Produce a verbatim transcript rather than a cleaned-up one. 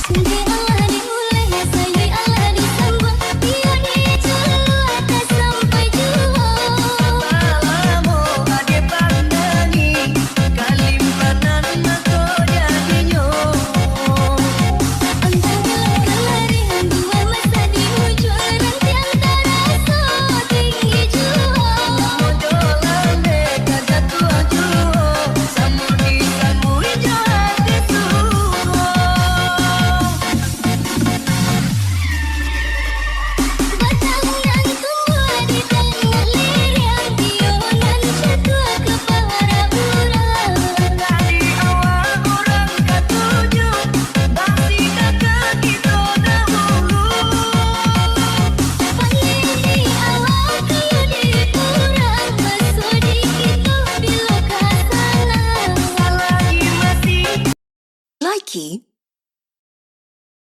Dek alah diuleh, sayui alah disambuang, iyo dek Juluak ka sampai juo. Salamo adek pandangi, kalimpanan mangko jadinyo. Antah bilang kalarian, dua masa di ujuang, rantiang taraso tinggi juo. Samo jo lambek ka jatuah juo, samo disambuik jo ati suo. Batang nan tumbuah di tangah liriang, iyo nan jatuah ka parak urang. Tadi awak urang katuju, basi ka kito dahulu. Panggil di awak kayo di urang, maso di kito bilo ka salah. Salagi masih Likee,